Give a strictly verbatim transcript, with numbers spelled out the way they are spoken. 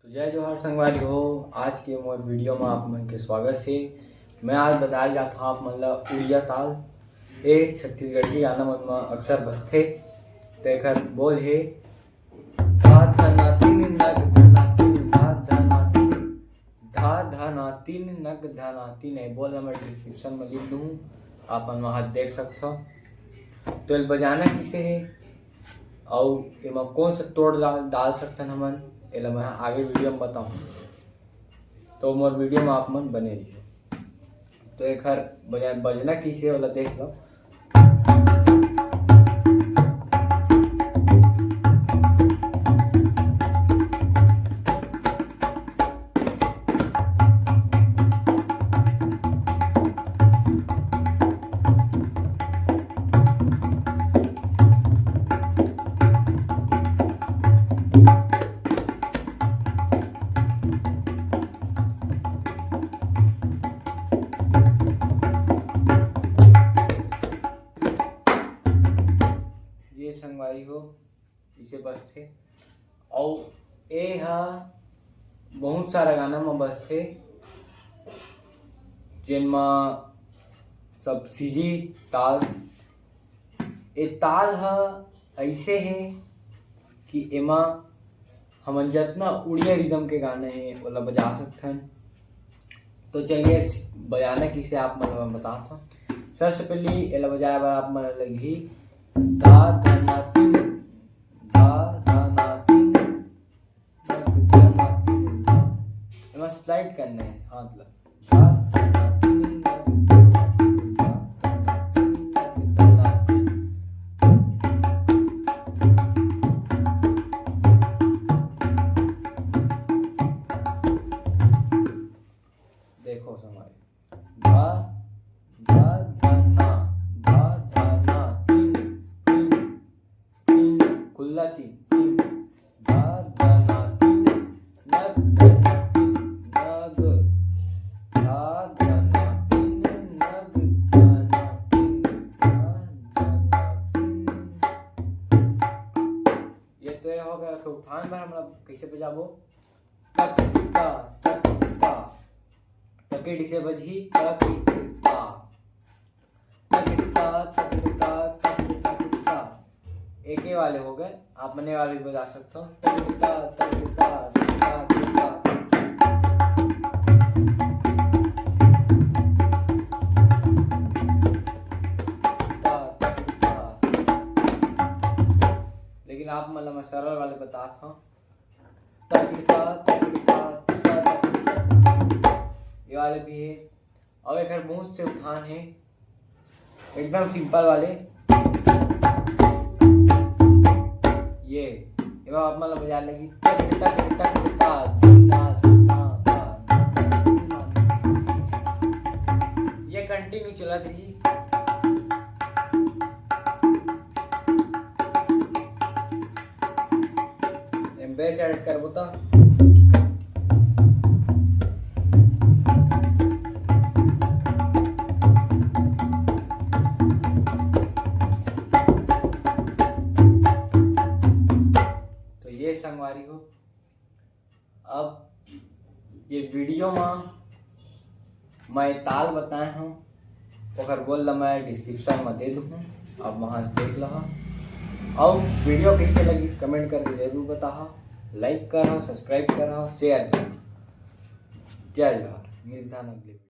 जय जोहार संगवारी हो, आज के मोर वीडियो में आप मन के स्वागत हे। मैं आज बताए जात हूँ आप मन ला उड़िया ताल। ए छत्तीसगढ़ी गाना मन में अक्सर बजथे। तो एकर बोल हे धा धना तीन नग धना तीन, धा धना तीन, धा धना तीन नग धना तीन। ए बोल ला मैं डिस्क्रिप्शन में लिख दूँ, आप मन वहाँ देख सकथव। तो एला बजाना किसे हे अउ एमा कौन सा तोड़ डाल, डाल सकथन हमन, एला मैं आगे वीडियो में बताऊँ। तो मोर वीडियो में आप मन बने रहिए। तो एकर बजा-, बजना किसे वाला देख लो। ये संगवारी हो, इसे बजथे। अउ ए ह बहुत सारा गाना म बजथे, जेनमा सब सीजी ताल। ए ताल ह अइसे हे कि एमा हमन जतना उड़िया रिदम के गाना हे, ओला बजा सकथन। तो चलिए, बजाना किसे आप मन ल मैं बतात हूँ। सबसे पहली एला बजाए बर आप मन ल लगही धा धना तीन, धा धना तीन, धा धना तीन, धा। एमा स्लाइड करना है हाथ ला। धा धना तीन, धा धना तीन, धा धना तीन। देखो संगवारी, धा, धा, धना, धा, धना, तीन, तीन, तीन, खुल्ला तीन, तीन, धा, धना, तीन, नग, धना, तीन, नग, धा, धना, तीन, नग, धना, तीन, धा, धना, तीन। ये तो ये हो गया, तो उठान भर हम लोग कैसे बजाबो? तक ता, तक ता। तकेडी से बजही तक ता। तक ता, तक ता, तक ता, तक ता। एके वाले हो गए, आप मने वाले भी बजा सकते हो। तक ता, तक ता, तक ता, तक ता। ता, तक ता। लेकिन आप मतलब मैं सरल वाले बताता हूँ। तकड़िका, तकड़िका, तकड़ा, तकड़िका। ये वाले भी है। अब एक बहुत से उठान है, एकदम सिंपल वाले। ये, ये आप मतलब बजा लेगी। तक, तक, तक, ता, ता, ता, ता, ता। ये कंटिन्यू चलत रही। एम बेस ऐड करबो त। तो ये संगवारी हो, अब ये वीडियो में मैं ताल बताए हूँ, ओकर बोल ला मैं डिस्क्रिप्शन में दे दूँ, आप वहाँ से देख लहा। और वीडियो कैसे लगी, कमेंट करके जरूर बताहा, लाइक करहा, सब्सक्राइब करहा, शेयर करहा। जय जोहार, मिलता अगले वीडियो।